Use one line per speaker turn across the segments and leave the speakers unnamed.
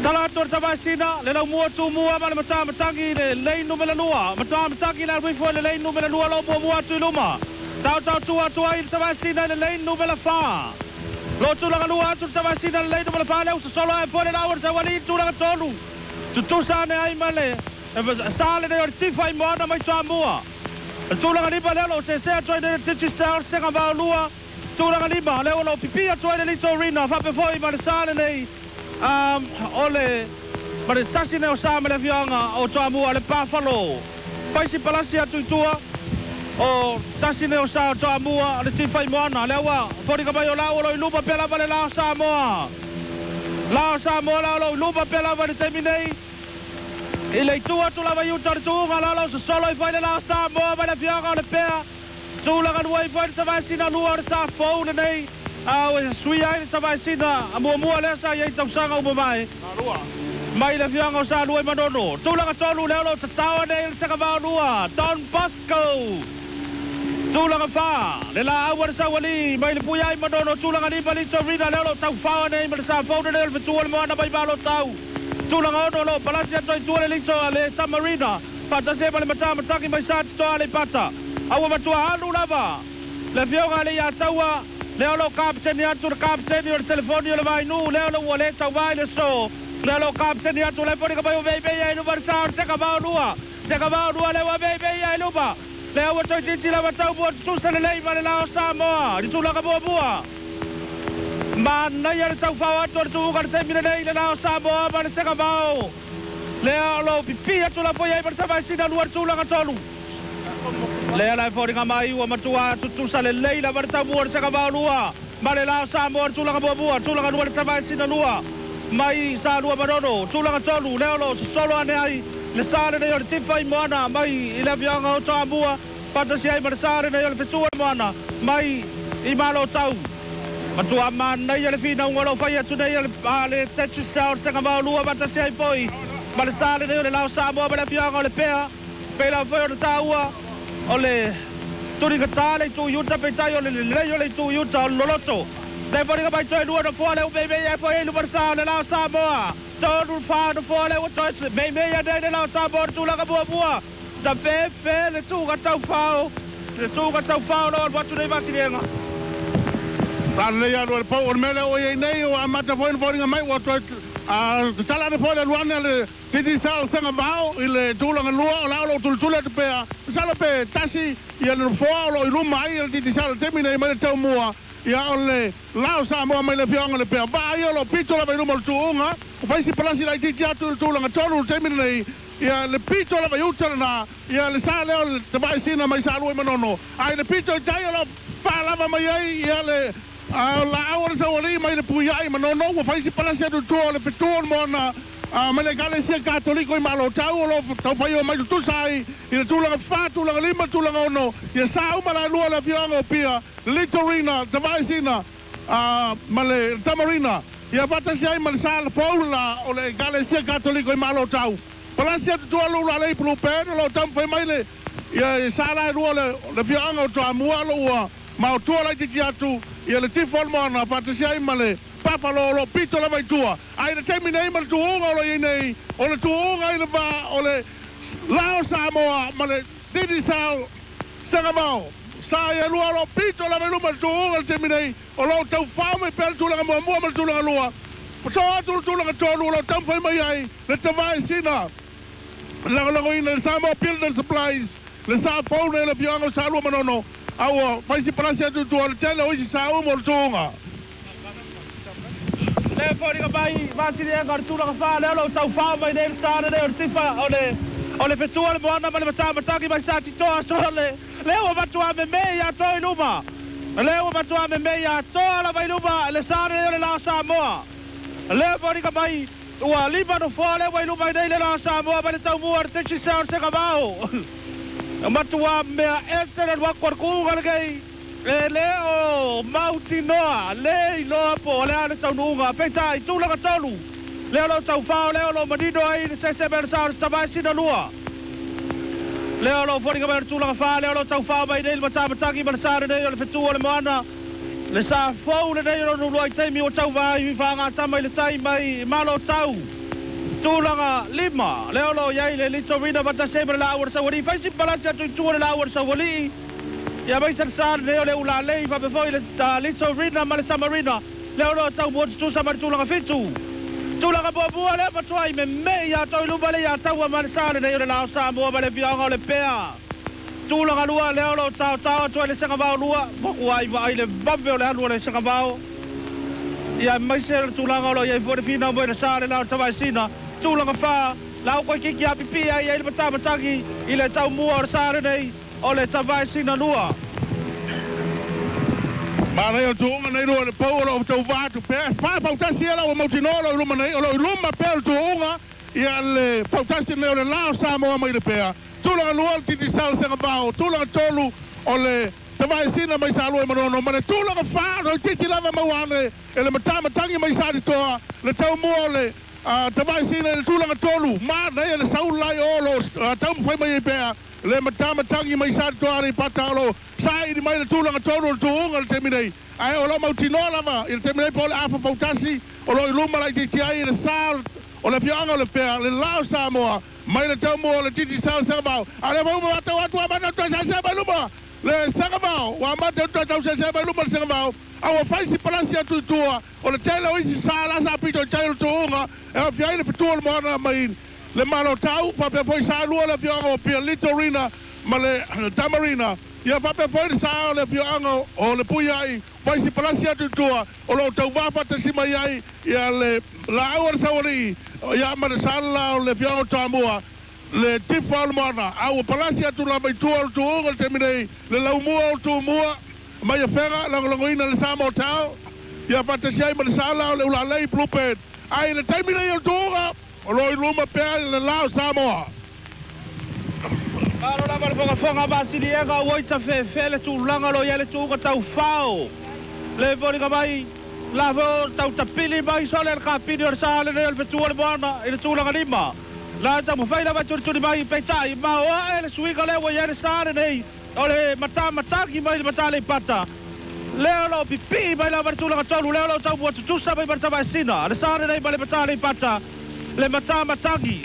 Tala atu o le Tavaesina, le laumua tumua ma le matamatangi le lane numera 2. Matamatangi le alu ifo i le lane numera 2 lo muamua atu i luma. Taotao tua atu ai le Tavaesina i le lane numera 4. Lo tulaga 2 atu le Tavaesina i le lane numera 4 lea ua sosolo ae po le laau a le Saualii i le tulaga 3. Tutusa ane ai ma le sa lenei o le Tifa i Moana mai Toamua. Le tulaga 5 lea o lo o sese atu ai nei le Digicel Segavao 2. Tulaga 5 lea o lo o pipi atu ai le Litorina faapea foi ma le sa lenei o le ma le tasi nei o sa ma le afioaga o Toamua le Buffalo. Faisi palasi atu i tua o tasi nei o sa o Toamua le Tifa i Moana lea ua foliga mai o lau o lo i luma pea lava le la o Samoa. La o Samoa la o lo i luma pea lava le taimi nei. I le itu atu lava i uta o le tuuga la o lo sosolo i foi le la o Samoa ma le afioaga o le Pea. Tulaga 2 i foi le Tavaesina 2 o le sa fou lenei. A ua suia ai le Tavaesina a muamua lea sa i ai tausaga uma mai. Mai le afioaga o Sa Lua i Manono. Tulaga 3 lea o lo tatao nei le Segavao 2 Don Bosco. Tulaga 4 le laau a le Saualii mai le Puia i Manono. Tulaga 5 Litorina lea o lo taufao nei ma le sa fou lenei o le fetua le Moana mai Malo Tau. Tulaga 6 o lo palasi atu ai tua le Lito a le Tamarina. Faatasi ai ma le matamatagi mai sa titoa le Ipata. Aua matua alu lava le afioga le ia taua lea o lo kapiteni atu le kapiteni o le telefoni o le Vainu lea o lo ua le tauvai le so lea o lo kapiteni atu le foliga mai o veivei ai luma le sa o le Segavao 2. Segavao 2 lea ua veivei ai luma. Lea ua toeitiiti lava taumua tutusa lelei ma le la o Samoa i le tulaga muamua. Manaia le taufao atu o le tuuga le taimi lenei le la o Samoa ma le Segavao. Lea o lo pipi atu la foi ai ma le Tavaesina 2 le tulaga 3. Lea la e foliga mai ua matua tutusa lelei lava le taumua le Segavao 2 ma le la o Samoa le tulaga muamua. Tulaga 2 le Tavaesina 2 mai Sa Lua Manono. Tulaga 3 lea o lo sosolo ane ai le sa lenei o le Tifa i Moana mai i le afioaga o Toamua. Faatasi ai ma le sa lenei o le fetua le Moana mai i Malo Tau. Matua manaia le finauga o lo fai atu nei a le Digicel Segavao 2 faatasi ai foi ma le sa lenei o le la o Samoa ma le afioaga o le Pea. Pei foi o le taua o le tuligata le itu i uta peitai o le lelei o le itu i uta o le loloto. Le foliga mai toe 2 nofoa le umeimei ai foi ai luma le sa o le la o Samoa. 3 4 nofoa le ua toe meimei ane ai le la o Samoa le tulaga muamua. Ta fefe le tuuga taufao. Le tuuga taufao lo alu atu nei Vasiliega.
Lelei alu le pau o le mea lea o i ai nei o amata foi na foliga mai ua toe tatala ane foi le aluane a le Digicel Segavao i le tulaga 2 o la o lo tulutuli atu pea. Masalo pe tasi ia le nofoa o lo i luma ai le Digicel taimi nei mai le taumua. Ia o le la o Samoa mai le afioaga le Pea. Vaa ia o lo pito lava i luma o le tuuga. O faisi palasi laitiiti atu i le tulaga 3 le taimi lenei. Ia le pito lava i uta lena. Ia le sa lea o le Tavaesina mai Sa Lua i Manono. Ai le pito i tai o lo faalava mai ai ia le laau o le Saualii mai le Puiai Manono. Ua faisi palasi atu i tua o le fetua o le Moana mai le Ekalesia Katoliko i Malo Tau o lo taufai o mai tutusa ai i le tulaga 4, tulaga 5, tulaga 6. Ia sa uma la lua le afioaga o Pia, Litorina, Tavaesina ma le Tamarina. Ia faatasi ai ma le sa fou la o le Ekalesia Katoliko i Malo Tau. Palasi atu tua lula lei Blue Band o lo taumafai mai le ia sa la lua le afioaga o Toamua lo ua maotua laitiiti atu ia le Tifa o le Moana faatasi ai ma le Buffalo o lo pito lava i tua. Ai le taimi nei ma le tuuga o lo i nei o le tuuga i le va o le la o Samoa ma le Digicel Segavao. Sa ia lua o lo pito lava i luma le tuuga le taimi nei o lo taufao mai pea le tulaga muamua ma le tulaga 2. Paso atu le tulaga 3 o lo taumafai mai ai le Tavaesina. Lagolagoina le Samoa Builder Supplies le sa fou nei le afioaga o Sa Lua Manono. Aua faisi palasi atu i tua o le tele o isi sa uma o le tuuga.
Le foliga mai Vasiliega o le tulaga 4 lea o lo taufao mai nei le sa lenei o le Tifa o le fetua le Moana ma le matamatagi mai sa titoa sole. Lea ua matua meme ia toa i luma. Lea ua matua meme ia toa lava i luma le sa lenei o le la o Samoa. Lea foliga mai ua 5 nofoa lea ua i luma i nei le la o Samoa mai le taumua o le Digicel Segavao. Matua mea ese le alu atu a le kuuga lenei. E le o mautinoa le iloa po o le a le taunuuga. Peitai tulaga 3 lea o lo taufao lea o lo manino ai le sese mai le sa o le Tavaesina 2. Lea o lo foliga mai o le tulaga 4 lea o lo taufao mai nei le matamatagi ma le sa lenei o le fetua o le Moana. Le sa fou lenei o lona uluai taimi ua tauvā i fagatama i le tai mai Malo Tau. Tulaga 5 lea o loo iai le Litorina faatasi ai ma le laau o le saualii. Faisi palasi atu i tua le laau o le saualii ia maise le sa lenei o le ulalei faapea foi le Litorina ma le Tamarina lea o loo taumua tutusa ma le tulaga 7. Tulaga muamua lea matuai meme'i atoa i luma le iā taua ma le sa lenei o le Lao Samoa ma le afioaga o le Pea. Tulaga 2 lea o loo taotao atu ai le Segavao 2 makuai vaai le vave o le alu o le Segavao. Ia maise le tulaga o loo iai foi le finau mai le sa le lao Tavaesina. Tulaga 4 lau koe kiki apipi ai ai le matamatagi i le taumua o le sa lenei o le Tavaesina 2.
Manaia o tuuga nei lua le pau o loo tauvā atu pea fa pautasi ela ua mautinoa o loo i luma nei o loo i luma pea o le tuuga ia le pautasi nei o le Lao Samoa mai le Pea. Tulaga 2 o le Digicel Segavao. Tulaga 3 o le Tavaesina mai Salua i Manono ma le tulaga 4 toeitiiti lava maua ane e le matamatagi mai Satitoa le taumua o le Tavaesina i le tulaga 3. Manaia le saula lai o loo taumafai mai ai pea le matamatagi mai Satitoa Aleipata o loo saili mai le tulaga 3 o le tuuga le taimi nei. Ae o loo mautinoa lava i le taimi nei po o le afa fautasi o loo i luma laitiiti ai le sa o le afioaga o le Pea le Lao Samoa mai le taumua o le Digicel Segavao. A o lea foi ua matau atu ua amata ona toe seasea mai luma le Segavao. Ua amata ona toe tauseasea mai luma le Segavao a ua fai si palasi atu i tua o le tele o isi sa la sa pito i tai o le tuuga e aofia ai le fetua o le moana mai le Malo Tau faapea foi sa lua le afioaga o Pia Litorina ma le Tamarina. Ia faapea foi le sa o le afioaga o le Puiai fai si palasi atu i tua o loo tauvā faatasi mai ai ia le laau o le saualii ia ma le sa la o le afioaga o Toamua le tifa o le moana. A ua palasi atu lava i tua o le tuuga le taimi nei le laumua o le tumua mai afega lagolagoina le Samoa Tau ia faatasi ai ma le sa la o le ulalei Bluebird. Ai le taimi nei o le tuuga o loo i luma pea le Lao Samoa.
Malo lava le fogafoga masiliega ua ita fefe le tulaga lo ia le tuuga taufao. Le foliga mai la fo tautapili mai sole le kapini o le sa lenei o le fetua o le moana i le tulaga 5. La taumafai lava tulituli mai peitai maoae le suiga lea ua iai le sa lenei o le matamatagi mai le Mataleipata. Lea o loo pipii mai lava le tulaga 3 lea o loo taumua tutusa mai ma le Tavaesina. Le sa lenei ma le Mataleipata le matamatagi.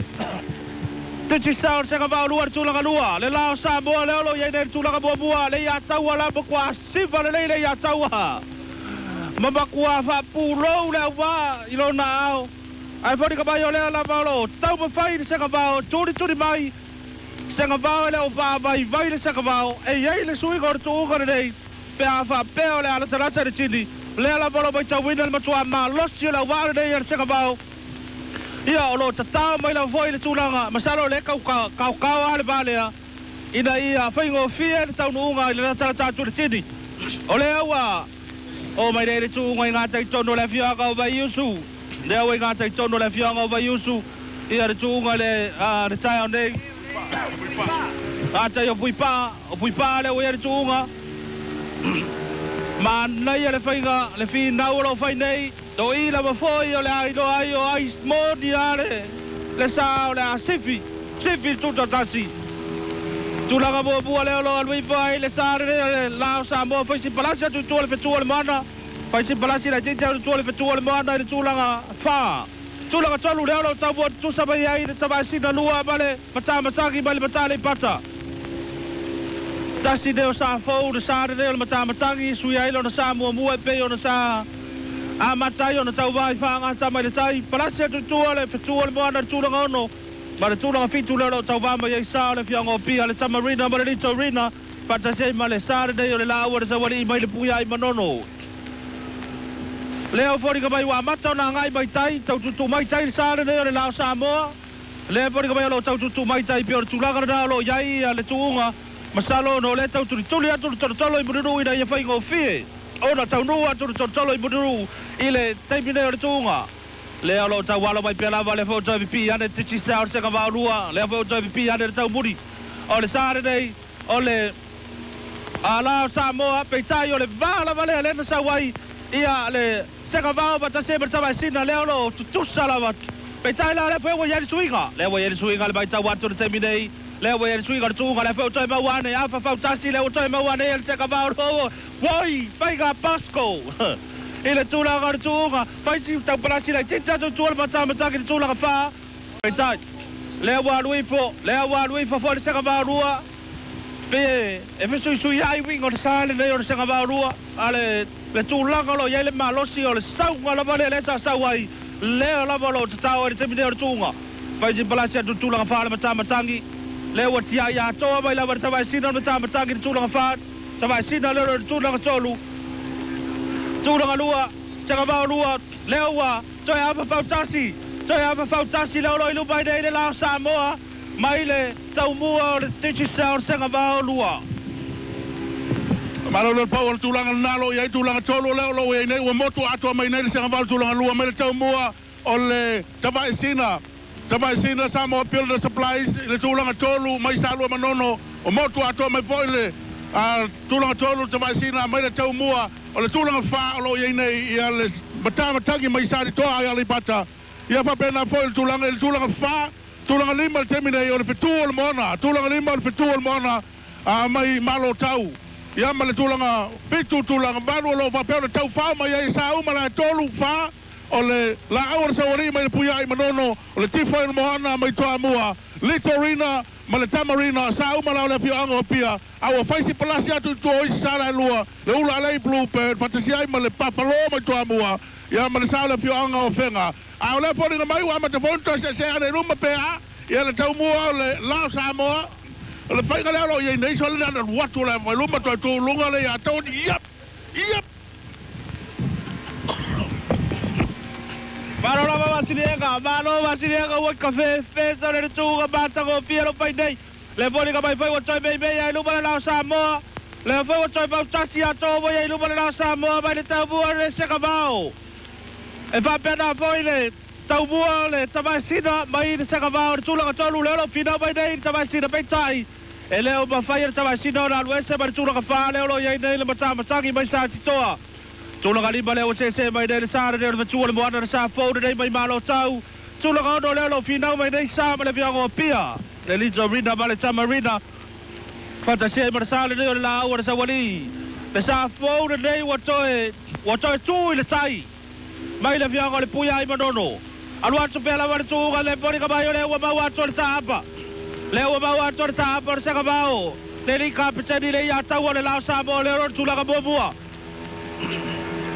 Digicel Segavao 2 le tulaga 2. Le Lao Samoa lea o loo iai nei le tulaga muamua le iā taua la makua siva lelei le iā taua. Ma makua faapulou le auvā i lona ao. Ae foliga mai o lea lava o loo taumafai le Segavao tulituli mai. Segavao e le o faavaivai le Segavao e iai le suiga o le tuuga lenei pe a faapea o le alatalata le tini. Lea lava o loo maitauina le matua malosi o le auvā lenei a le Segavao. Ia o loo tatao mai lava foi le tulaga masalo le kaukau a le valea ina ia faigofie le taunuuga i le latalata atu le tini. O lea ua o mai nei le tuuga i gatai tonu o le afioaga o Vaiusu. Lea ua i gatai tonu o le afioaga o Vaiusu ia le tuuga le taeao nei. Gatai o Puipaa, o Puipaa lea ua ia le tuuga. Manaia le faiga le finau o loo fai nei. To i lava foi o le ailoa ai o ai moni a le sa o le asifi. Sifi tutatasi. Tulaga muamua lea o loo alu ifo ai le sa lenei o le Lao Samoa faisi palasi atu i tua le fetua o le moana. Faisi palasi laitiiti atu i tua le fetua o le moana i le tulaga 4. Tulaga 3 lea o loo taumua tutusa mai ai le Tavaesina 2 ma le matamatagi mai le Mataleipata. Tasi nei o sa fou le sa lenei o le matamatagi sui ai lona sa muamua e pei ona sa amata ai ona tauvā i faagata mai le tai. Palasi atu i tua le fetua o le moana i le tulaga 6 ma le tulaga 7 lea o loo tauvā mai ai sa o le afioaga o Pia le Tamarina ma le Litorina faatasi ai ma le sa lenei o le laau o le saualii mai le Puiai Manono. Lea o foliga mai ua amata ona agai mai tai taututu mai tai le sa lenei o le Lao Samoa. Lea foliga mai o loo taututu mai tai pei o le tulaga lena o loo iai le tuuga. Masalo ona o lea tautulituli atu le tolotolo i Mulinuu ina ia faigofie ona taunuu atu le tolotolo i Mulinuu i le taimi nei o le tuuga. Lea o loo taualo mai pea lava lea foi o toe pipii ane Digicel Segavao 2. Lea foi o toe pipii ane le taumuli o le sa lenei o le Lao Samoa. Peitai o le vā lava lea lea na sau ai ia le Segavao faatasi ai ma le Tavaesina lea o loo tutusa lava. Peitai la lea foi ua iai le suiga. Lea ua iai le suiga le maitau atu le taimi nei. Le ua i suiga le tuuga le feu toe maua ane afa fautasi le ua toe maua ane le sekavao oi faiga Pasco i le tulaga o le tuuga faisi taupalasi laititi atu tua le matamatagi le tulaga fa peitai le ua alu ifo le ua alu ifo foi le sekavao lua pe e fesuisui ai uiga o le sa lenei o le sekavao lua a le tulaga o lo o i ai le malosi o le sauga lava lea lea sa sau ai lea lava o lo o tatao ai le taimi nei o le tuuga faisi palasi atu tulaga fa le matamatagi le ua tiai atoa mai lava le tavaesina o le matamatagi le tulaga fa tavaesina lea o le tulaga tolu tulaga lua sekavao lua lea ua toe afa fautasi lea o lo i luma i nei le lao Samoa mai le taumua o le Digicel o le sekavao lua.
Malo le pau o le tulaga lena lo i ai tulaga tolu lea o lo o i ai nei ua motu atoa mai nei le sekavao tulaga lua mai le taumua o le tavaesina tavaesina Samoa Builder Supplies le tulaga tolu mai Salua Manono o motu atoa mai foi le tulaga tolu tavaesina mai le taumua o le tulaga fa o lo o i ai nei ia le matamatagi mai Salitoa ai Aleipata ia faapena foi le tulaga i le tulaga fa tulaga lima le taimi nei o le fetu o le moana tulaga lima o le fetu o le moana mai Malo Tau ia ma le tulaga fitu tulaga valu o lo o faapea ona taufao mai ai sa uma la e tolu fa o le laau o le saualii mai le Puiai Manono o le tifo i le moana mai Toamua Litorina ma le Tamarina sa uma la o le afioaga o Apia a ua faisi palasi atu i tua o isi sa la e lua le ula alei Bluebird faatasi ai ma le Papalo mai Toamua ia ma le sa o le afioaga o Afega a o lea foliga mai ua amata foi ona toe seasea ane i luma pe a ia le taumua o le lao Samoa o le faiga lea o lo o i ai nei so le na alu atu le i luma toe tuluga le ia tau iap iap.
Malo lava Vasiliega, malo Vasiliega ua ka fefesa le tuuga matago pia lo pai nei. Le foliga mai foi ua toe meimei ai luma le lao Samoa. Le foi ua toe fautasi atoa foi ai luma le lao Samoa mai le taumua le sekavao. E faapena foi le taumua le tavaesina mai le sekavao le tulaga tolu lea o lo o finau mai nei le tavaesina peitai. E le o mafai le tavaesina ona alu ese mai le tulaga fa lea o lo o i ai nei le matamatagi mai Satitoa. Tulaga lima lea ua sese mai nei le sa lenei o le fetua le moana le sa fou lenei mai Malo Tau. Tulaga ono lea o lo o finau mai nei sa ma le afioaga o Apia. Le Litorina ma le Tamarina. Faatasia ai ma le sa lenei o le laau o le saualii. Le sa fou lenei ua toe tu i le tai. Mai le afioaga o le Puiai Manono. Alu atu pea lava le tuuga le foliga mai o lea ua maua atu le taapa. Lea ua maua atu le taapa o le sekavao. Le li kapiteni le ia taua le lao Samoa lea o le tulaga muamua.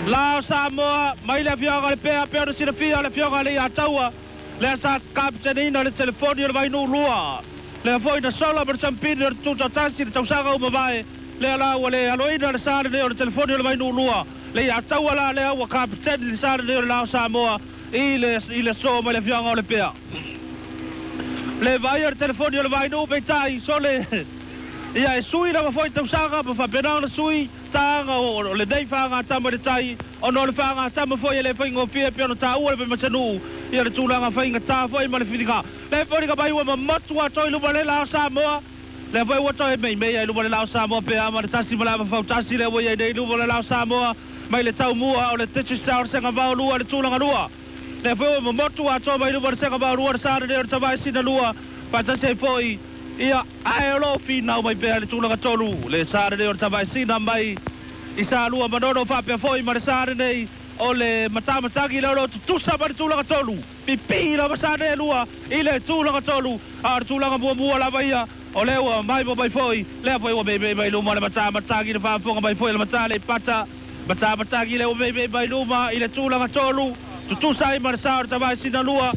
Lao Samoa mai le afioaga o le Pea pea ona silafia le afioaga le ia taua. Lea sa kapiteniina le telefoni o le Vainuu lua. Lea foi na sola ma le sampini o le tutatasi le tausaga uma vae. Lea la ua le aloina le sa lenei o le telefoni o le Vainuu lua. Le ia taua la lea ua kapiteni le sa lenei o le lao Samoa i le so mai le afioaga o le Pea. Le vai o le telefoni o le Vainuu peitai sole ia e sui lava foi tausaga ma faapena ona sui taga o lenei faagatama le tai ona o le faagatama foi e le faigofie pe ona taua le pemasanuu ia le tulaga faigatā foi ma le filiga. Le foliga mai ua mamotu atoa i luma le lao Samoa. Le foi ua toe meimei ai luma le lao Samoa pe ama le tasi ma le ama fautasi lea ua i ai nei luma le lao Samoa mai le taumua o le Digicel le sekavao lua le tulaga lua. Le foi ua mamotu atoa mai luma le sekavao lua le sa lenei o le tavaesina lua faatasi ai foi ia ae o lo o finau mai pea le tulaga tolu le sa lenei o le tavaesina mai i Salua Manono faapea foi ma le sa lenei o le matamatagi lea o lo o tutusa ma le tulaga tolu. Pipii lava sa nei lua i le tulaga tolu a o le tulaga muamua lava ia o lea ua mai mo mai foi lea foi ua meimei mai luma le matamatagi le faafofoga mai foi le mata le pata matamatagi lea ua meimei mai luma i le tulaga tolu tutusa ai ma le sa o le tavaesina lua.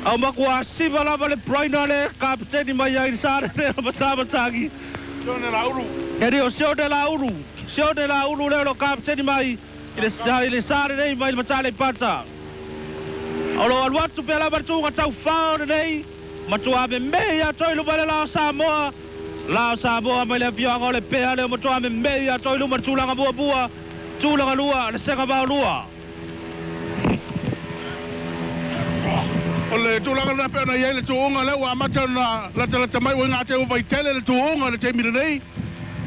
Au makua siva lava le Braina le kapiteni mai ai le sa lenei o le matamatagi.
Sione Laulu.
E o Sione Laulu. Sione Laulu lea o lo kapiteni mai i le sa lenei mai le mata le pata. O lo alu atu pea lava le tuuga taufao lenei. Matua memei atoa i luma le lao Samoa. Lao Samoa mai le afioaga o le Pea lea matua memei atoa i luma le tulaga muamua. Tulaga lua le sekavao lua.
O le tulaga lena pe ona i ai le tuuga lea ua amata ona latalata mai ua i gatei ua vaitele le tuuga le taimi lenei.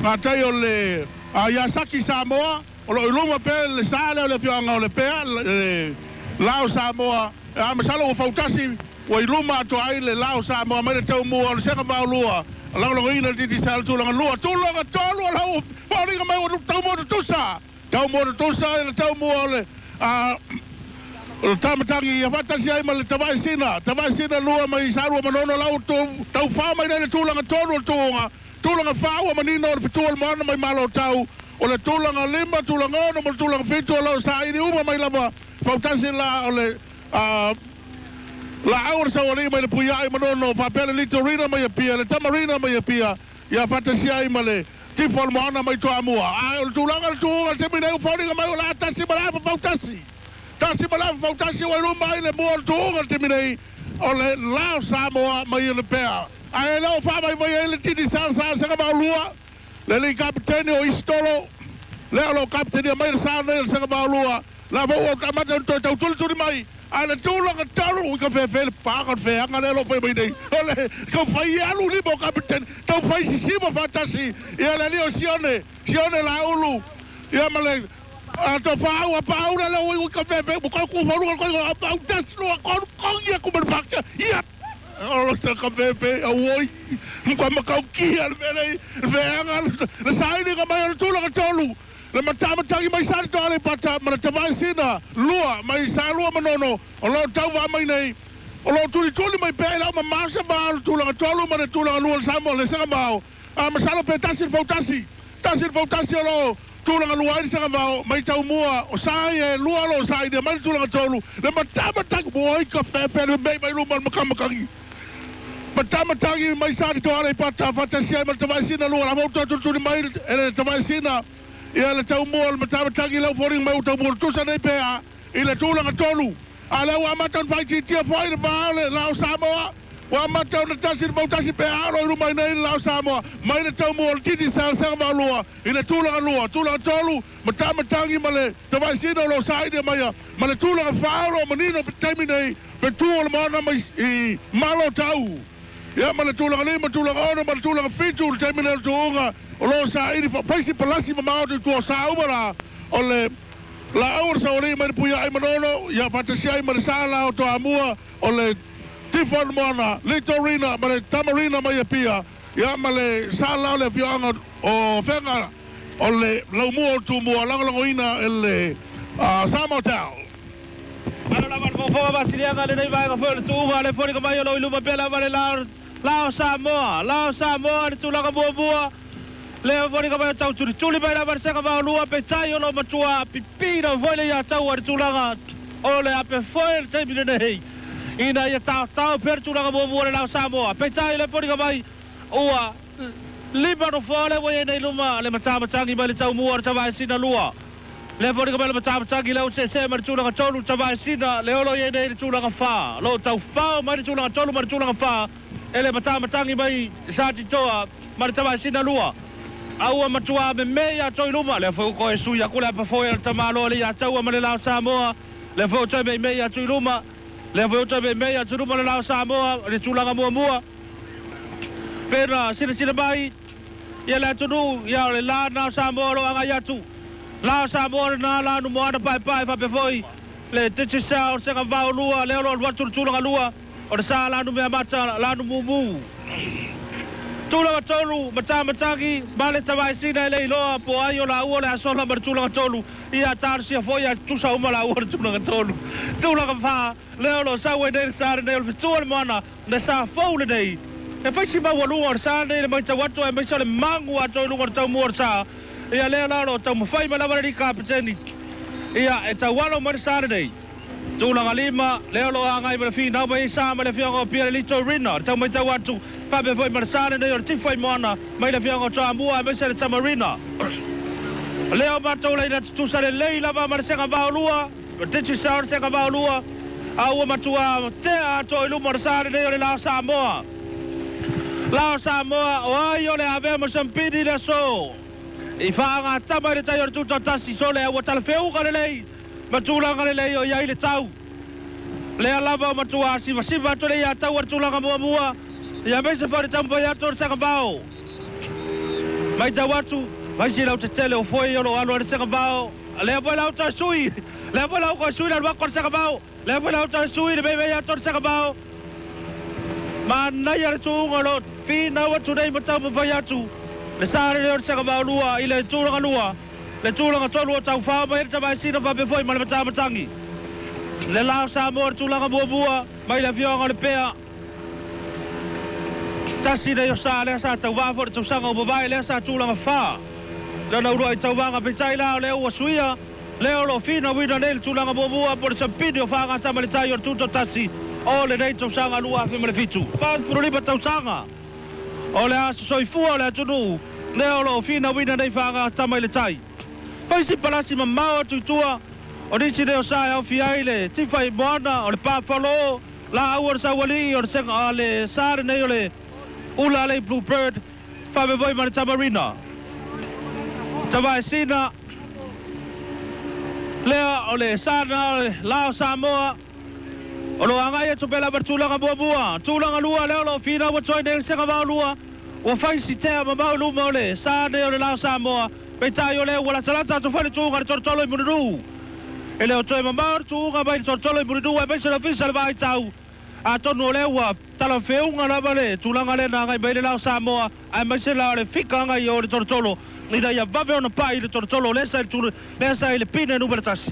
Gatei o le Iasaki Samoa o lo o i luma pea le sa lea o le afioaga o le Pea le lao Samoa a masalo ua fautasi Ua i luma atoa ai le la o Samoa mai le taumua o le Sega lua. Lagolagoina le Digicel tulaga lua, tulaga tolu o lau foliga mai ua taumua tutusa. Taumua tutusa i le taumua o le o tamatagi ia faatasi ai ma le Tavaesina. Tavaesina lua mai Salua Manono lau taufā mai nei le tulaga tolu o le tuuga. Tulaga fā ua manino o le fetua o le moana mai malo tau. O le tulaga 5, tulaga 6 ma le tulaga 7 o lau saili uma mai lava. Fautasi la o le la au o le saualii mai le Puiai Manono faapea le Litorina mai Apia, le Tamarina mai Apia ia faatasi ai ma le Tifo o le Moana mai Toamua. Ae o le tulaga le tuuga le taimi nei ua foliga mai o le a tasi ma le afa fautasi. Tasi ma le afa fautasi ua i luma ai le mua o le tuuga le taimi nei o le la o Samoa mai i le pea. Ae le o faamaimai ai le Digicel sa sega maulua le alii kapeteni o Isitolo lea o loo kapetenia mai le sa nei o le sega maulua. La fou o amata ona toe tautulituli mai ae le tulaga tolu ui ka fefe le paga o le feaga lea lo fai mai nei o le taufai alu lima o kapeteni taufai sisima faatasi ia le alii o Sione Sione Laulu ia ma le tofaau a paula le ui ka fefe mo koe kufaluga koe pau tasi lua konu kongi aku ma le pakia ia o lo sa ka fefe auoi mkwa makaukia le mea nei le feaga le sailiga mai o le tulaga tolu. Le matamatagi mai sa toa le pata ma le Tavaesina lua mai Salua Manono o loo tauvaa mai nei o loo tulituli mai pea i lau mamasa va o le tulaga tolu ma le tulaga lua le Samoa le Sega Vao. A masalo pe tasi le fautasi. Tasi le fautasi o loo tulaga lua ai le Sega Vao mai taumua o sa e lua lo sa i mai le tulaga tolu. Le matamatagi moi ka fefe le mei mai luma le makamakagi. Matamatagi mai sa toa le pata faatasi ai ma le Tavaesina lua la fau tulituli mai le Tavaesina. Ia le taumua o le matamatagi lau foliga mai ua taumua tutusa nei pea i le tulaga tolu. A lea ua amata ona faitiitia foai le va o le la o Samoa. Ua amata ona tasi le fautasi pea o lo i luma i nei le la o Samoa mai le taumua o le Digicel sega maulua i le tulaga lua. Tulaga tolu matamatagi ma le Tavaesina o loo saili maia ma le tulaga fā o loo manino taimi nei fetua o le moana mai i malo tau. Ia ma le tulaga 5, tulaga 6 ma le tulaga 7 le taimi nei o le tuuga o loo saili faisi palasi mamao te tua sa uma la o le la au o le saualii mai le Puiai Manono ia faatasi ai ma le sa la o Toamua o le Tifo o le Moana Litorina ma le Tamarina mai Apia ia ma le sa la o le afioaga o Fega o le laumua o le Tumua lagolagoina e le Samoa Town.
Malo lava le fofoga vasiliaga lenei vaega foi o le tuuga le foliga mai o loo i luma pea lava le la o Samoa. La o Samoa le tulaga muamua. Le foliga mai o tautulituli mai lava le Sega Vaolua peitai o loo matua pipina foi le ia taua le tulaga o le ape foi le taimi lenei. Ina ia taotao pea le tulaga muamua le la o Samoa. Peitai le foliga mai ua lima nofoa le ua ia nei luma le matamatagi mai le taumua o le Tavaesina lua. Le foliga mai le matamatagi le utsese ma le tulaga tolu Tavaesina le olo ia nei le tulaga fā. Lo taufao mai le tulaga tolu ma le tulaga fā e le matamatagi mai Satitoa ma le Tavaesina lua. Aua matua me me ia toi luma le foi ko e sui aku le apafoi le tamalo le ia taua ma le lao Samoa le foi toi me me ia tui luma le foi toi me me ia tui luma le lao Samoa le tulaga muamua. Pena sila mai ia le atunu ia le la na Samoa lo anga ia tu. La Samoa na la nu moana pai pai fa pe foi le Digicel Sega Vao lua le olo atu tulaga lua o le sa la nu mea mata la nu mumu. Tulaga tolu matamatagi ma le Tavaesina e le iloa po ai o la ua le asola ma le tulaga tolu ia tarisia foi ia tusa uma la ua le tulaga tolu. Tulaga fā le olo sau e nei le sa lenei o le fetua le moana le sa fou lenei. E faisi maualuga o le sa lenei le maitau atu e maise o le magu atoa i luga o le taumua o le sa. Ia lea la o loo taumafai mai lava le alii kapeteni. Ia e taualo mai le sa lenei. Tulaga 5 lea o loo agai ma le finau mai sa ma le afioga o Pia le Litorina le taumaitau atu faapea foi ma le sa lenei o le Tifo ai Moana mai le afioga o Toamua e maise le Tamarina. Lea o matou laina tutusa lelei lava ma le Sega Vaolua o Digicel le Sega Vaolua a ua matua tea atoa i luma o le sa lenei o le la o Samoa. La o Samoa o ai o le avea ma sampini le aso. I faagatama i le tai o le tutautasi so le ua talafeuga lelei ma tulaga lelei o iai le tau. Lea lava o matua sivasiva atu le ia tau o le tulaga muamua ia maise foi le taumafai atu o le Sega Vao. Maitau atu faisi lau tetele o foi o loo alu a le Sega Vao. Lea foi lau toe sui. Lea foi lau koe sui le alu aku o le Sega Vao. Lea foi lau toe sui le meimei atu o le Sega Vao. Manaia le tuuga lo finau atu nei ma taumafai atu le sa lenei o le Sagavalua i le tulaga lua le tulaga tolu o taufao mai le Tavaesina faapea foi ma le Matamatagi. Le la o Samoa le tulaga muamua mai le afioaga o le Pea. Tasi nei o sa lea sa tauvā foi le tausaga o mavae lea sa tulaga 4. Lona uluai tauvaga peitai la o lea ua suia lea o lo finauina nei le tulaga muamua po le sampini o fagatama le tai o le tutotasi o lenei tausaga 2007. 45 tausaga o le aso soifua o le atunuu lea o lo finauina nei fagatama i le tai. Faisi palasi mamao atu i tua o nisi lea o sa e aufia ai le Tifa i Moana o le Pāfalo la aua o le Saualii o le senga le sa lenei o le Ula le Bluebird faapea foi ma le Tamarina. Tavaesina lea o le sa na o le la o Samoa o lo agai atu pea lava le tulaga muamua. Tulaga lua lea o lo finau atu ai nei le Segavaolua ua faisi tea mamao i luma o le sa nei o le la o Samoa. Peitai o lea ua latalata atu foi le tuuga le tolotolo i Mulinuu. E le o toe mamao le tuuga mai le tolotolo i Mulinuu aemaise le ofisa le vaitau. Atonu o lea ua talafeuga lava le tulaga lea na agai mai le la o Samoa aemaise la o le fika agai o le tolotolo ina ia vave ona pai le tolotolo lea sa i le pine numera 1.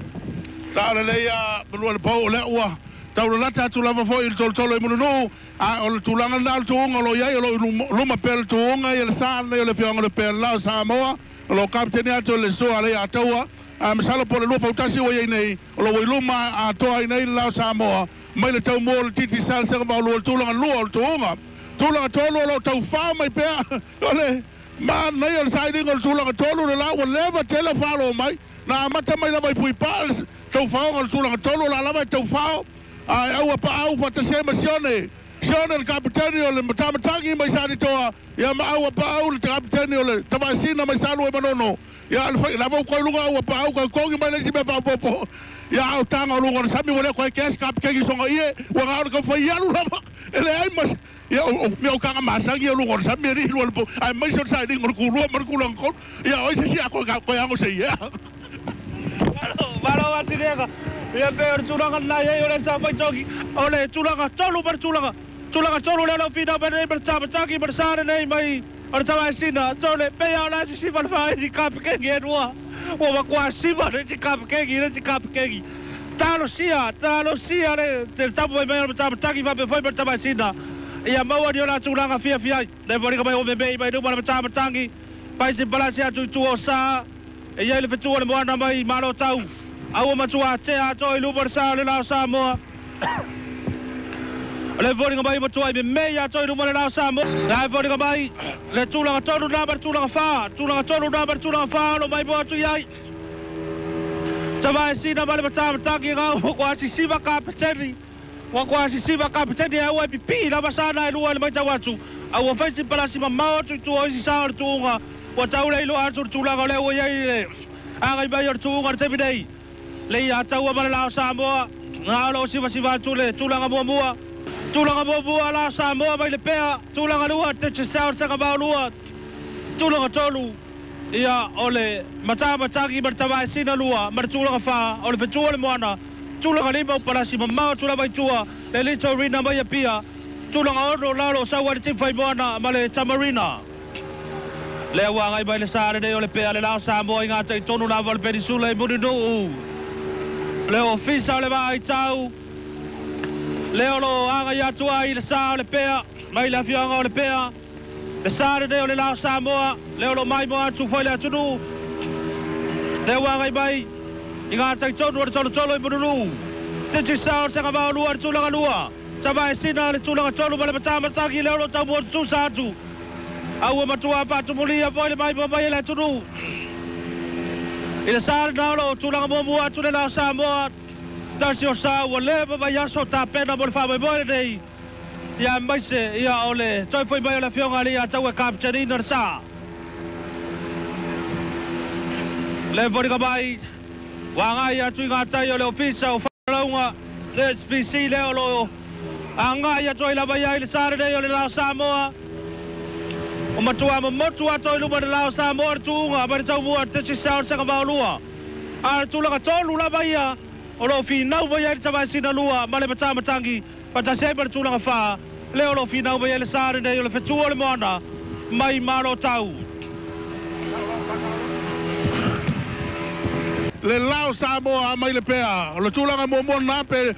Sa o lelei a malua le pau o lea ua taulalata atu lava foi i le tolotolo i Mulinuu a o le tulaga lena o le tuuga o lo i ai o lo luma pea le tuuga ia le sa lenei o le afioaga o le Pea le la o Samoa o lo kapiteni atu le sua le ataua a masalo po le lua fautasi ua iai nei o lo ua i luma atoa ai nei le la o Samoa mai le taumua o le titi sa le Segavaolua le tulaga lua o le tuuga. Tulaga tolu o lo taufao mai pea o le manaia o le sailiga o le tulaga tolu le la ua leva tele faaloa mai na amata mai lava i Puipaa le taufaoga o le tulaga tolu o la lava e taufao a e aua paau faatasi ai ma Sione. Sione le kapiteni o le Matamatagi mai Satitoa ia ma aua paau le kapiteni o le Tavaesina mai Salua e Manono ia le fai lava uka i luga aua paau kaukogi mai le isi mea faaopoopo ia au taga o luga o le sami ua lea koe kesi kapikegi soga ie ua gao le kaufai alu lava e leai ma ia mea o kaga masagi o luga o le sami alii lua le pou ae maise o le sailiga o le kulua ma le kulaga tolu ia oi se si a koe ago se ia.
Malo asinega ia pe o le tulaga lena i ai o le sa faitogi o le tulaga tolu ma le tulaga tulaga tolu lea o finau mai nei ma le Tamatagi ma le sa lenei mai o le Tavaesina tole pei o le asisiva le faaisi kapikegi e lua ua makuasiva le isi kapikegi le isi kapikegi. Talosia talosia le tapu mai mai o le Tamatagi faapea foi ma le Tavaesina ia maua ni o la tulaga fiafia ai le foliga mai o memei mai luma le Matamatagi paisi palasi atu i tua o sa e iai le fetua le moana mai malo tau aua matua atea atoa i luma le sa o le la o Samoa. O le foliga mai matua i memei atoa i luma le la o Samoa. Le foliga mai le tulaga tolu na ma le tulaga 4 tulaga tolu na ma le tulaga 4 o lo mai mo atu i ai Tavaesina ma le Matamatagi gau ua asisiva kapiteni ua asisiva kapiteni e aua e pipii lava sa na e lua i le maitau atu a ua faisi palasi mamao atu i tua o isi sa o le tuuga ua taule i loa atu le tulaga o lea ua iai le agai mai o le tuuga le taimi nei le ia taua ma le la o Samoa na o lo sivasiva atu le tulaga muamua. Tulaga muamua la o Samoa mai le Pea. Tulaga lua Digicel Segavaolua. Tulaga tolu ia o le Matamatagi ma le Tavaesina lua ma le tulaga 4 o le Fetua le Moana. Tulaga 5 o palasi mamao atu lava i tua le Litorina mai Apia. Tulaga 6 la o lo saua le Tifa i Moana ma le Tamarina. Lea ua agai mai le sa lenei o le Pea le la o Samoa i gatai tonu lava o le Penisula i Mulinuu. Le ofisa o le vaaitau lea o lo agai atu ai le sa o le Pea mai le afioaga o le Pea. Le sa lenei o le la o Samoa lea o lo maimoa atu foi le atunuu. Lea ua agai mai i gatai tonu o le tolotolo i Mulinuu. Digicel Segavaolua le tulaga 2. Tavaesina le tulaga 3 ma le Matamatagi lea o lo taumua tutusa atu. Aua matua faatumulia foi le maimoa mai e le atunuu. I le sa lena o lo tulaga muamua atu le la o Samoa. Tasi o sa ua leva mai aso tapena mo le faamoemoe lenei ia maise ia o le toe foi mai o le afioga alii atau e kapitenina le sa. Le foliga mai ua agai atu i gatai o le ofisa o faalaauga le SPC lea o lo agai atu ai lava iai le sa lenei o le la o Samoa. O matua momotu atoa i luma le la o Samoa le tuuga mai le taumua Digicel Segavaolua. A le tulaga tolu lava ia o lo finau mai ai le Tavaesina lua ma le Matamatagi faatasi ai ma le tulaga 4 Leo lo finau mai le sa nei o le fetua o le moana mai malo tau.
Le lao Samoa mai le pea. O le tulaga muamua na pe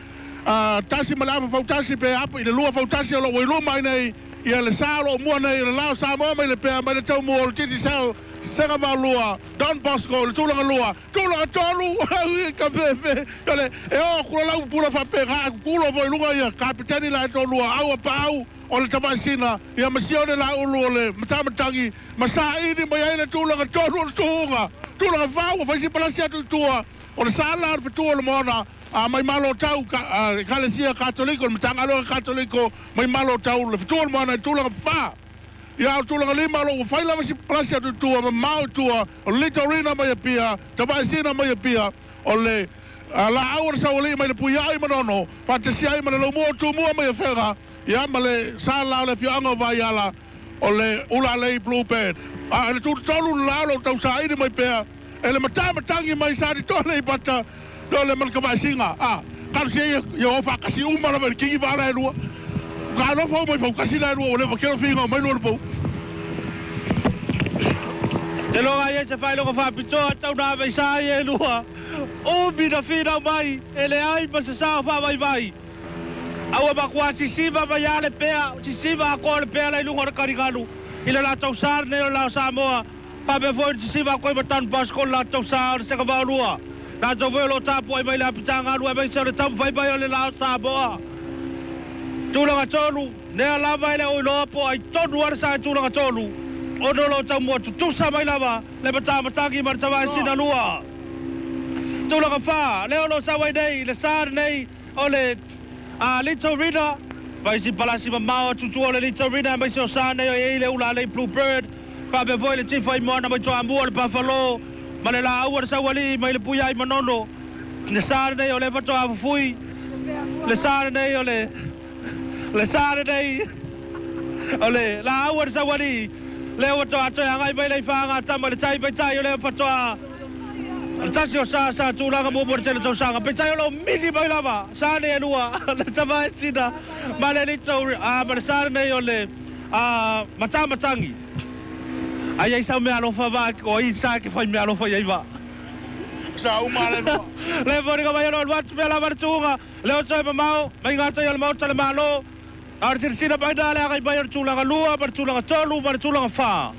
tasi ma le afa fautasi pe apa i le lua fautasi o lo ua i luma ai nei ia le sa o lo mua nei le lao Samoa mai le pea mai le taumua o le Digicel Sega Valua Don Bosco le tulaga lua tulaga tolu ka fefe o le e o kula lau pula faapega kulo foi luga ia kapiteni la tolua au a paau o le tamaisina ia masia o le laulu o le matamatagi ma saini mai ai le tulaga tolu o le tuuga tulaga fau faisi palasi atu i tua o le sa la o le fetua o le moana a mai malo tau Ekalesia Katoliko le Matagaluega Katoliko mai malo tau le fetua o le moana i tulaga fa ia o tulaga lima lo ua fai lava si palasi atu i tua ma mao i tua o le Litorina mai Apia tamaisina mai Apia o le la au o le saualii mai le Puiai Manono faatasi ai ma le laumua o Tumua mai Afega ia ma le sa la o le afioaga o Vaiala o le Ulalei Blue Band. A le tutolu le lao lo tausaini mai pea e le matamatagi mai sa tole i bata no le malakavaisiga a kalusia ia o faakasi uma lava i le kingi vaala e lua ka alofa mai faukasi la e lua o le vakelo figa o mai lua le pou.
Te loga ia se whailoga whapitoa tau nā mei sa i e lua. Umi na whinau mai, e le ai ma se sao wha vai. Aua makua sisiva mai a le pea, sisiva a koa le pea lai lunga o le karigalu. I le latou sa nei o le lao Samoa, whapea foi sisiva a koe ma Don Bosco le latou sa o le seka vaolua. Latou foi o lo tapu ai mai le apitanga alua mai se o le taumawhai mai o le lao Samoa. Tulaga tolu, nea lava e le oiloa po ai tonu ara sa e tulaga tolu. Ono lo taumua tutusa mai lava, le matamatagi ma le tavaesina lua. Tulaga wha, leo lo sawai nei, le sa nei, o le Litorina. Vaisi palasi mamao tutua o le Litorina, mai se o sa nei o e le ula lei Bluebird. Whapea foi le tifa i moana mai toa mua le Buffalo. Ma le la aua le sauali mai le Puiai Manono. Le sa nei o le whatoa fufui. Le sa nei o le... Le sa nei o le la aua le sauali. Leo watoa atoe angai mai lei whaanga tama le tai pai tai o leo watoa. Tasi o sa sa tulaga muamua le tele tausaga. Peitai o lo mili mai lava. Sa nei e lua. Le tamaesina. Ma le lito ma le sa nei o le matamatangi. Ai ai sau mea alofa va o i sa ke whai mea alofa iai va.
Sa uma le lua.
Le fōringa mai o le watu mea lava le tuunga. Leo toe mamao. Mai ngā tai o le maota le malo. A le silasila mai nā le agai mai o le tulaga lua, ma le tulaga tolu, ma le tulaga wha.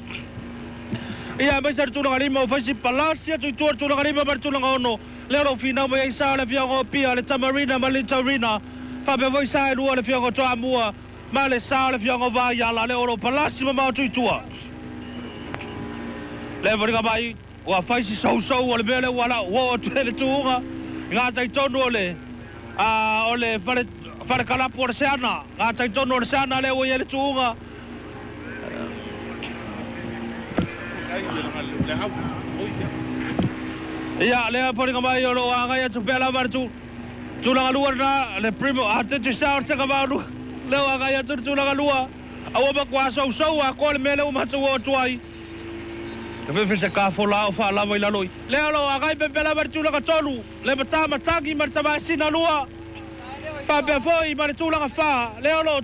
Ia mai sa le tulaga lima o faisi palasi atu i tua le tulaga lima ma le tulaga ono. Leo lo finau mai ai sa o le fioga o Pia, le Tamarina ma le Litorina. Whapea foi sa e lua le fioga o Toamua, ma le sa o le fioga o Vaiala. Leo lo palasi mamao atu i tua. Le fōringa mai, ua faisi sausau o le mea le ua lau, ua atu e le tuunga. Ngā tai tonu o le, o le whare... Whare kalapu o le seana, ngā taitonu o le seana leo ua ia le tuunga. Ia, lea fōringa mai o lo angai atu pea lava le tulaga lua na, le primo, a te tisa o le seka maunu. Leo angai atu le tulaga lua. Aua makua sausau a koa le mea leo matou o atu ai. Le fefe se ka fola o whaalava i laloi. Lea lo angai pe lava le tulaga tolu, le matamatagi ma le tamaesina lua. Whapea foi ma le tulaga wha, leo lo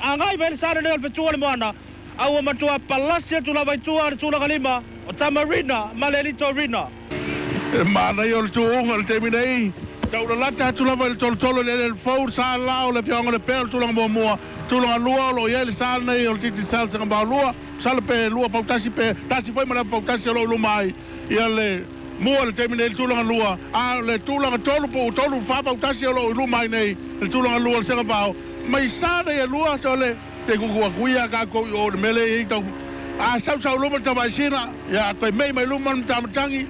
angai mai le sa leo le fetua le moana. Aua matua palasi atu lava i tua le tulaga lima o Tamarina ma le Litorina.
E mana i o le tuunga le taimi nei. Tau lalata atu lava i le tolotolo le le fou sa lao le fioga le pea o le tulaga muamua. Tulaga lua o lo ia le sa nei o le Digicel Sega Vaolua. Sala pe lua fautasi pe tasi foi ma le fautasi o lo luma ai. Ia le mua le taimi nei le tulaga lua. A le tulaga tolu po tolu wha fautasi o lo luma ai nei le tulaga lua le Sega Vao. Mai sa nei e lua so le te kukua kuia ka kou i o le mele i tau. A sau sau luma tamaisina. Ia koe mei mai luma le matamatangi.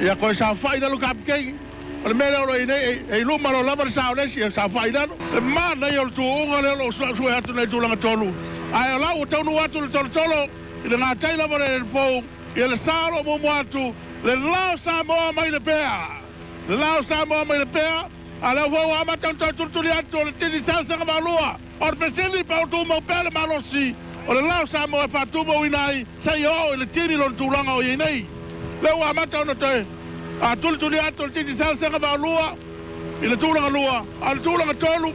Ia koe sa whai lalo kapikei. O le mele o lo i nei e luma lo lava le sa o lesi e sa whai lalo. Le mana i o le tuunga le o lo sue atu nei tulaga tolu. Ai o lau o taunu atu le tolotolo i le ngā tai lava le fou. Ia le sa o lo mumu atu. Le lao Samoa mai le pea. Le lao Samoa mai le pea. A leo fau amata o tulutuli atu o le Digicel Sega Vaolua. O le pesili pa o tumau pea le malosi. O le lao Samoa e whātumau inai. Sei o i le tini lona tulaga o iei nei. Leo amata ona toe. A tulutuli atu o le Digicel Sega Vaolua. I le tulaga lua. A le tulaga tolu.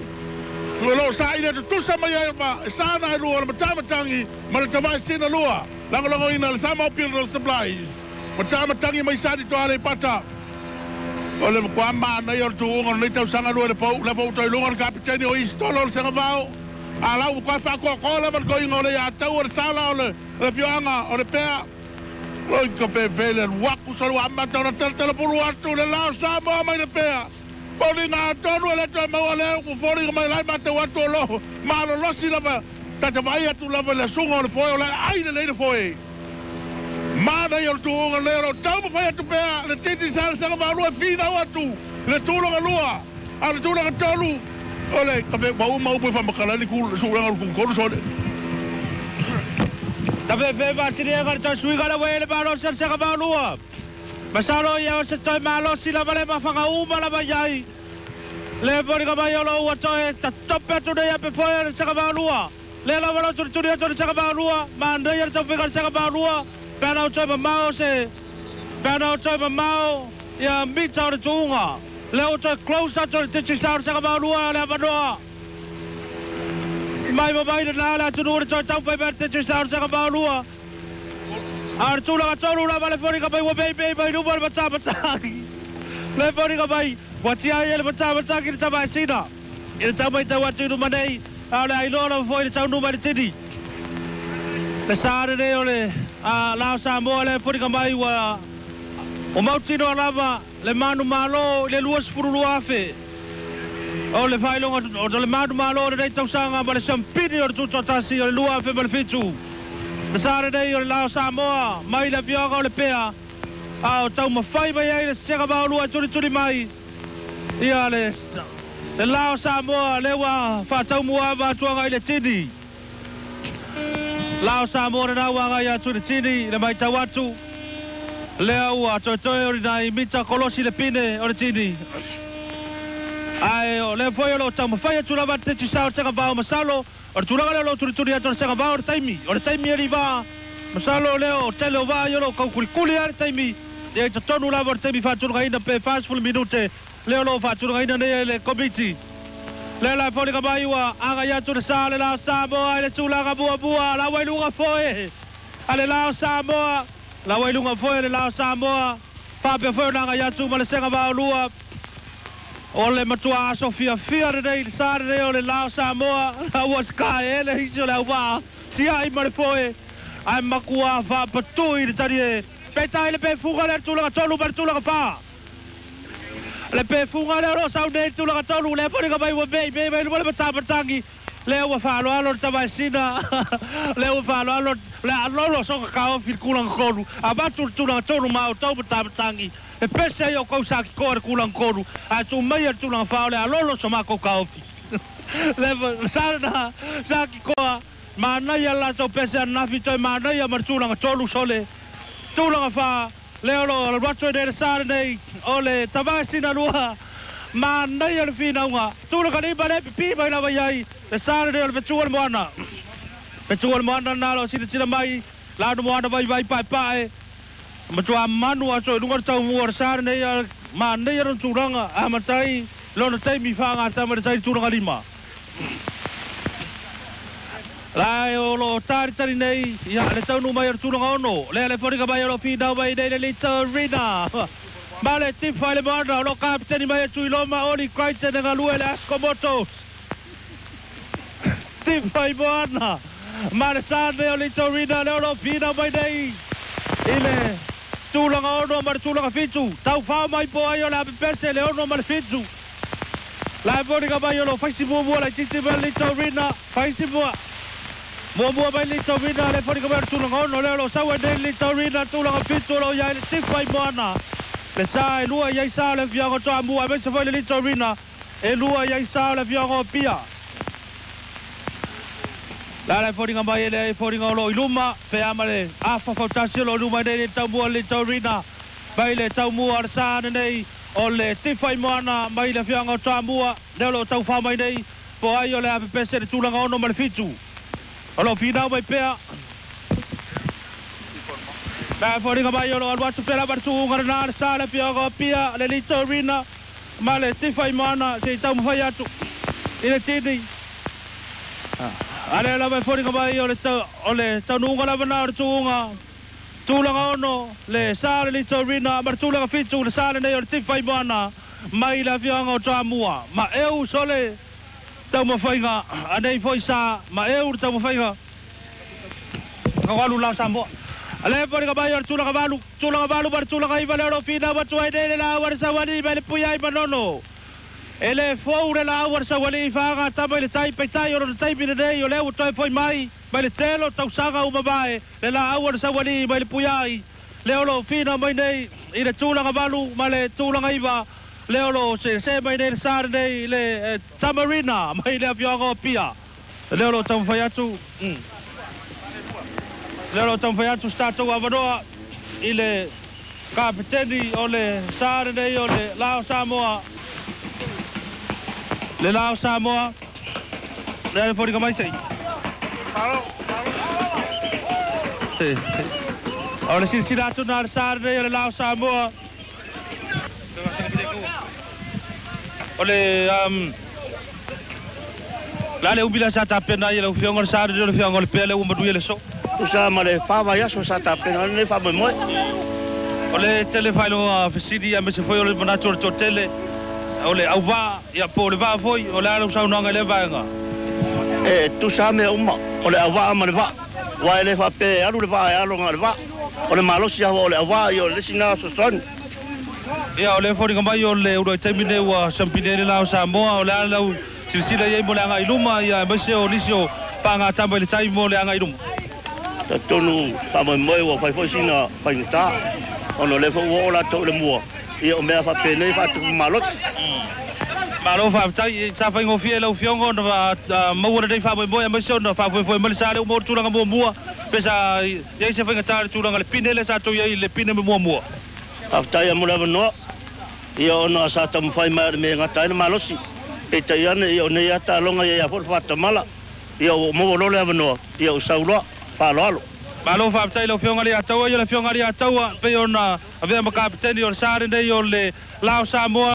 Lo sa ile tutusa mai ai ma sana e lua le matamatangi ma le tavaesina lua lagolagoina le Samoa Builders Supplies matamatangi mai sadi toa le pata o le makuā manaia o le tuuga o lenei tausaga lua le pau le fou toiluga o le kapiteni o Isitolo o le Segavao a lau makuā faakoakoa lava le koiga o le iatau o le sala o le afioaga o le pea oi ka pefele alu aku solo amata ona talatala atu le lao Samoa mai le pea foliga atonu e le toe maua lea ua foliga mai lai matau atu o lo malolosi lava tatavai atu lava le asuga o le foe o le ai lelei le foe manaia o le tuuga lea o loo taumafai atu pea le titi sa le Segavalua e finau atu le tulaga lua a le tulaga tolu o le kafe ua uma upu e faamakala ai le sulaga o le kukolu sole.
Tafe vaasiliega le tausuiga le uē le malosi a le Segavalua. Masalo ia o se toe malosi lava le mafagauma lava iai. Le foliga mai o lou ua toe tatope atu nei ape foe a le Segavalua. Le lava lau tulituli atu le Segavalua, manaia le taufiga le Segavalua, pe ana o toe mamao se, pe ana o toe mamao ia mita o le tuuga. Le o toe close atu le Digicel le Segavalua le avanoa. Mai ma mai le na le atunuu le toe taufai mai le Digicel le Segavalua. A le tulaga tolu lava le foliga mai ua meimei mai luma le matamatagi. Le foliga mai ua tiai e le matamatagi le tavaesina. I le tau mai tau atu i luma nei, a o le ailoa lava foi le taunuu mai le tini. Le sa lenei o le lao Samoa le foliga mai ua o mautinoa lava le manu malo i le 22,000. O le faailoga o le manu malo o lenei tausaga ma le siampini o le tutoatasi o le 2007. Le sa lenei o le lao Samoa mai le afioaga o le pea. A o taumafai mai ai le Segavalua e tulituli mai ia le lao Samoa le ua faataumua atuaga i le tini. Lao Samoa lena ua agai atu i le tini le matau atu. Lea ua toetoe o lina i mita kolosi le pine o le tini. Ae o lea foi o loo taumafai atu lava le Digicel Segavao masalo o le tulaga lea o loo tulituli atu o le Segavao o le taimi. O le taimi e livā masalo lea o tele o vā i o loo kaukulikuli a le taimi. Ia i totonu lava o le taimi faatulagaina pe 40 minute lea o loo faatulagaina nei e le komiti. Lea la foliga mai ua agai atu le sa le lao Samoa i le tulaga muamua la ua i luga foe a le lao Samoa. La ua i luga foe le lao Samoa faapea foi ona agai atu ma le Segavao lua. O le matua aso fiafia lenei le sa lenei o le lao Samoa. La ua sakae ele isi o le auvaa tiai ma le foe. Ae makua faapatui le tali e. Peitai le pefuga le tulaga tolu ma le tulaga wha. Le pefuga le oro sau nei tulaga tolu. Le foliga mai ua mei mei mai luma le matamatangi. Le ua faaloalo le tavaesina. Le ua faaloalo le alolo soka kaofi le kulaga kolu. Avatu le tulaga tolu ma o tau matamatangi. E pese ai o kau sa ki koa le kulaga kolu. Ae tu mai le tulaga wha o le alolo so mako kaofi. Le sana sa ki koa. Manaia latou pese anafi toe manaia ma le tulaga tolu sole. Tulaga wha le olo le ratu e le sa nei o le tavaesina lua. Manaia le finauga. Tulaga lima le pipi mai lava iai. Le sa nei o le fetua le moana. Fetua le moana nā lo sila mai. Lanu moana vai vai pae pae. Matua manu ato i lunga le taumua le sa nei manaia le tulaga. A matai lona taimi whaanga tama le tai tulaga lima. Lai o lo tari nei ia le taunu mai o le tulaga ono. Lea le foliga mai o lo finau mai nei le Litorina. Ma le tifa i le moana o lo kapiteni mai e Tuiloma Oli Crichton e galue le Asco Motos. Tifa i moana. Ma le sane o Litorina le o lo finau mai nei i le tulaga ono ma le tulaga fitu. Tau whao mai po ai o le apepese le ono ma le fitu. Lai foliga mai o lo faisi muamua lai titi mai Litorina. Faisi mua. Muamua mai Litorina le foliga mai o le tulaga ono lea o lo saua nei Litorina tulaga fitu o lo iai le tifa i moana. Le sa e lua iai sa o le afioaga o Toamua aemaise foi le Litorina e lua iai sa o le afioaga o Apia. La le foliga mai e le foliga o lo i luma pe ama le afa fautasi o lo luma nei le taumua Litorina. Mai le taumua le sa nei o le tifa i moana mai le afioaga o Toamua lea o lo taufa mai nei po ai o le apepese le tulaga ono ma le fitu. O lo finau mai pea. La foliga mai o lo alu atu pea lava le tuuga lena le sa le afioaga o Apia le Litorina ma le tifa i moana se i taumafai atu i le tini. Ale lava e foliga mai o le taunuuga lava na o le tuuga tulaga 6 le sa le Litorina ma le tulaga 7 le sa lenei o le Tifaimoana mai le afioaga o Toamua ma eu sole taumafaiga anei foi sa ma eu le taumafaiga kawalu lao Samoa. Ale foliga mai o le tulaga 8 ma le tulaga 9 le olo fina ua tuai nei le laau a le sauali mai le puia i Manono. E le fou le laau a le sauali i faaga tama i le tai peitai o lona taimi lenei o lea ua toe foi mai mai le telo tausaga uma mae le laau a le sauali mai le puiai le olo fina mai nei i le tulaga 8 ma le tulaga 9 le olo se mai nei le sa lenei le Tamarina mai le afioaga o Apia. Le olo taumafai atu le olo taumafai atu se tatou avanoa i le kapeteni o le sa lenei o le Lao Samoa. Le Lao Samoa le foliga mai sei. O le silasila atu na le sa lenei o le Lao Samoa. O le la le umila sa tapena i le ufioga o le sa lenei o le fioga o le pea le ua manuia le so.
Tusa ma le 4 vaiaso sa tapena lenei faamoemoe.
O le tele faailoga fesili aemaise foi o le manatu o le toatele o le auvaa ia po o le vaa foi o le a lau saunoaga i lea vaega.
E tusa mea uma o le auvaa ma le vaa ua e le faapea e alu le vaa e aloga le vaa o le malosi ava o le auvaa ia o le isi na fesoasoani.
Ia o le foliga mai o le uluai taimi nei ua siampine le Lao Samoa o le a lau silasila i ai mo le agai i luma ia aemaise o nisi o paagatama i le tai mo le agai i luma.
Talitonu faamoemoe ua fai foi sina faigata ona o lea foi ua oo latou i le mua ia o mea faapenei faatupu malosi.
Malo faafetai sa faigofie lau Afioga ona maua lenei faamoemoe aemaise ona faafoefoe mai le sa lea ua maua le tulaga muamua pe sa i ai se faigata le tulaga le pine lea sa tou i ai le pine me muamua.
Faafetai mo le avanoa ia ona sa taumafai mai o le mea e gata ai le malosi peitai ane ia o nei ata aloga ia ia foi le faatamala ia ua maua loa le avanoa ia ua sau loa faaaloalo.
Malo faafetai lau Afioga le Ataua ia le Afioga le Ataua pei ona avea ma kapeteni o le sa lenei o le Lao Samoa.